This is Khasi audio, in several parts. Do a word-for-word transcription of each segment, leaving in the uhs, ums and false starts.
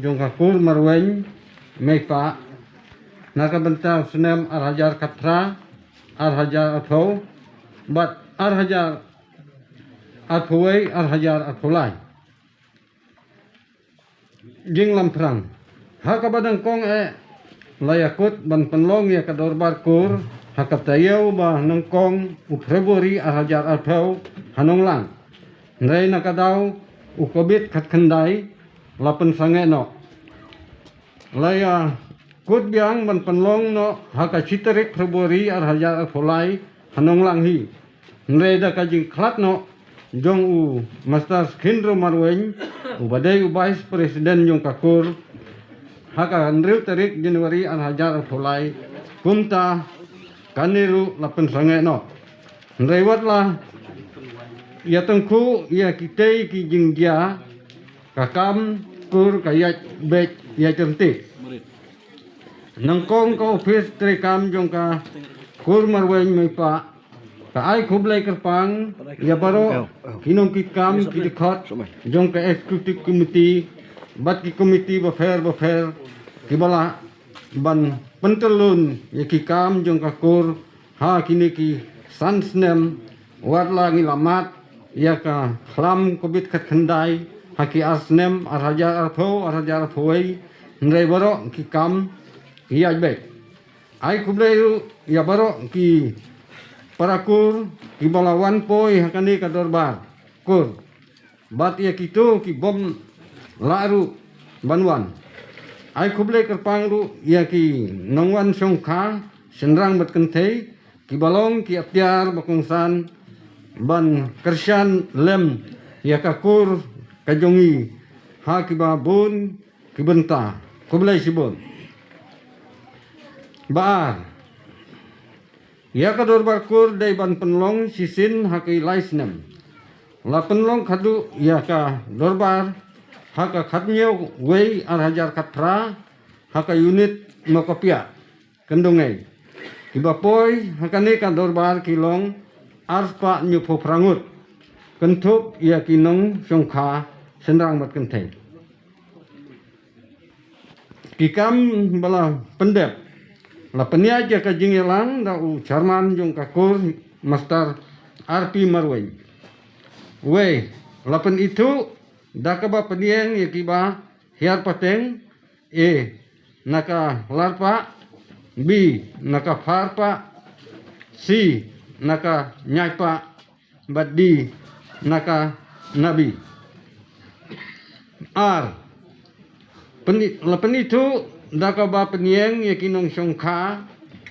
jong ka Kur Marwein Meipah na ka bynta u snem ar hajar khatphra, ar hajar arphew bad ar hajar arphew wei, ar hajar arphew lai. Jinglamphrang. Ha kaba nyngkong eh la ïakut ban pynlong ïa ka dorbar kur ha ka taïew ba nyngkong u February ar hajar arphew ha Nonglang. Hynrei na ka daw u Covid khatkhyndai la pynsangeh noh. La ïakut biang ban pynlong noh ha ka shi tarik February ar hajar arphew lai ha Nonglang hi. Hynrei da ka jingkhlad noh jong u Master Skindro Marwein, uba dei u Vice President jong ka kur, ha ka hynriew tarik January ar hajar arphew lai, kumta kane ruh la pynsangeh noh. Hynrei wat la ïatyngkhuh ïa kitei ki jingjia, ka kam kur ka ïaid beit ïaid ryntih. Nyngkong ka ophis treikam jong ka Kur Marwein Meipah ka ai khublei kyrpang ïa baroh ki nongkitkam, ki dkhot jong ka executive committee bad ki komiti bapher bapher kiba lah ban pyntyllun ïa ki kam jong ka kur ha kine ki san snem. Wat la ngi la mad ïa ka khlam Covid khatkhyndai ha ki ar snem, ar hajar arphew, ar hajar arphew wei, hynrei baroh ki kam ki ïaid beit. Ai khublei ruh ïa baroh ki para kur kiba la wan poi ha kane ka dorbar kur. Bad ïa kito ki bym lah ruh ban wan. Ai khublei kyrpang ruh ïa ki nongwan shongkha shynrang bad kynthei kiba long ki atiar ba kongsan ban kyrshan lem ïa ka kur ka jong ngi ha kiba bun ki bynta. Khublei shibun. Ba ar, ïa ka dorbar kur dei ban pynlong shisien ha ki lai snem. La pynlong khadduh ïa ka dorbar ha ka khathynñiew wei ar hajar khatphra ha ka unit Mawkapiah, Kyndongei. Kiba poi ha kane ka dorbar ki long arspah hynñiewphew phra ngut, kynthup ïa ki nongshongkha shynrang bad kynthei. Ki kam ba la pyndep, la pynïaid ïa ka jingïalang da u chairman jong ka kur, Master R P Marwein. Wei, la pynithuh da kaba pynïeng ïa kiba hiar pateng, A na ka larpah, B na ka pharpah, C na ka ñiaipah, bad D na ka nabi. Ar, pyni-, la pynithuh da kaba pynïeng ïa ki nongshongkha,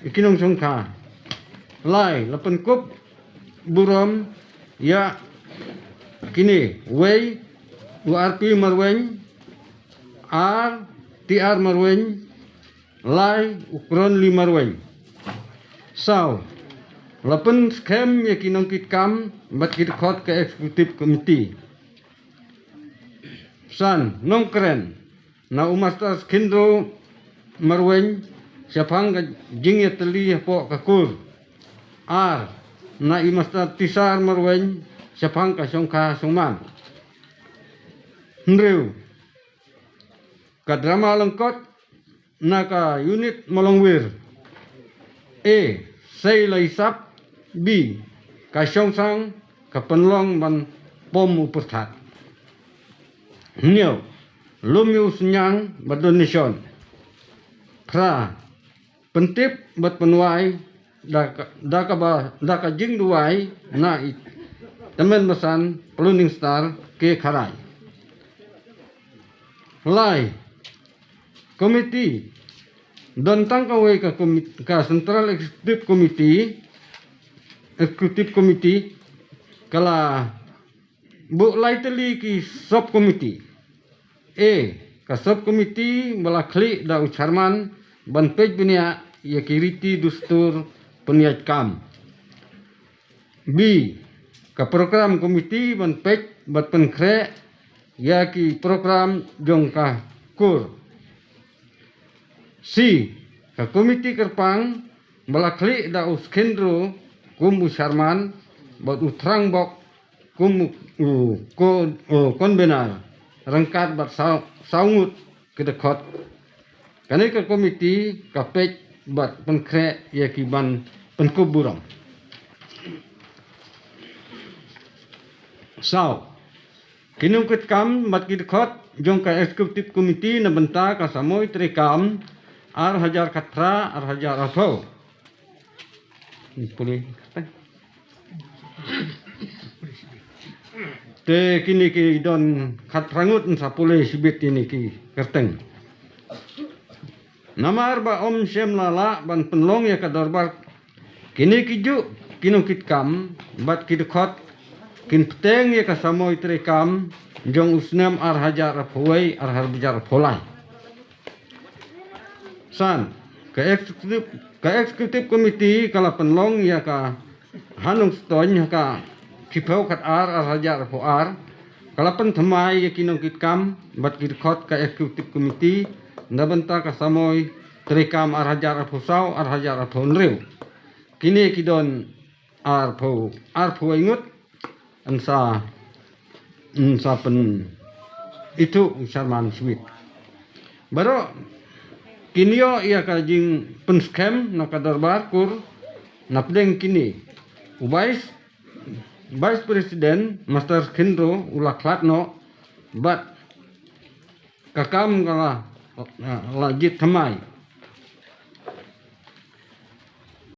ïa ki nongshongkha. Lai, la pynkup burom ïa kine, wei, u R P Marwein, ar, T R Marwein, lai, u Kronli Marwein. Saw, la pynskhem ïa ki nongkitkam bad ki dkhot ka executive committee. San, nongkren na u Master Skindro Marwein shaphang ka jingïatylli hapoh ka kur. Ar, na i Master Tisar Marwein shaphang ka shongkha shongman. Hynriew, ka drama lyngkot na ka unit Molongwir. A, sei la isap. B, ka shongsang ka pynlong ban pom u pyrthat. Hynñiew, lum ïa u synñiang bad donation. Phra, pyntip bad pynwai da ka, da kaba, da ka jingduwai na i tymmen basan Planning Star K Kharai. Lai, committee, don tang kawei ka commi-, ka Central Executive Committee, Executive Committee, ka la buh lai tylli ki sub committee. A, ka sub committee ba la khlieh da u chairman ban peit bniah ïa ki riti dustur pynïaid kam. B, ka program committee ban peit bad pynkhreh ïa ki program jong ka kur. C, ka committee kyrpang ba la khlieh da u Skindro kum u chairman bad u Thrangbok kum u, u ko-, u convener ryngkat bad saw, saw ngut ki dkhot. Kane ka komiti ka peit bad pynkhreh ïa ki ban pynkup burom. Saw, ki nongkitkam bad ki dkhot jong ka executive committee na bynta ka samoi treikam ar hajar khatphra ar hajar arphew. Pule. Te kine ki don khatphra ngut, sa pule shibit kine ki kyrteng. Namar ba ym shym la lah ban pynlong ïa ka dorbar, kine ki juh ki nongkitkam bad ki dkhot kin bteng ïa ka samoi treikam jong u snem ar hajar arphew wei ar hajar arphew lai. San, ka executive, ka executive committee ka la pynlong ïa ka ha Nongstoiñ ha ka shiphew khatar ar hajar arphew ar, ka la pynthymmai ïa ki nongkitkam bad ki dkhot ka executive committee na bynta ka samoi treikam ar hajar arphew saw ar hajar arphew hynriew. Kine ki don arphew, arphew wei ngut, yn sa, yn sa pynithuh u Sharman Smith. Baroh kin ïoh ïa ka jingpynskhem na ka dorbar kur na pdeng kine. U Vice, Vice President Master Khynro u la khlad noh bad ka kam ka la, la jied thymmai.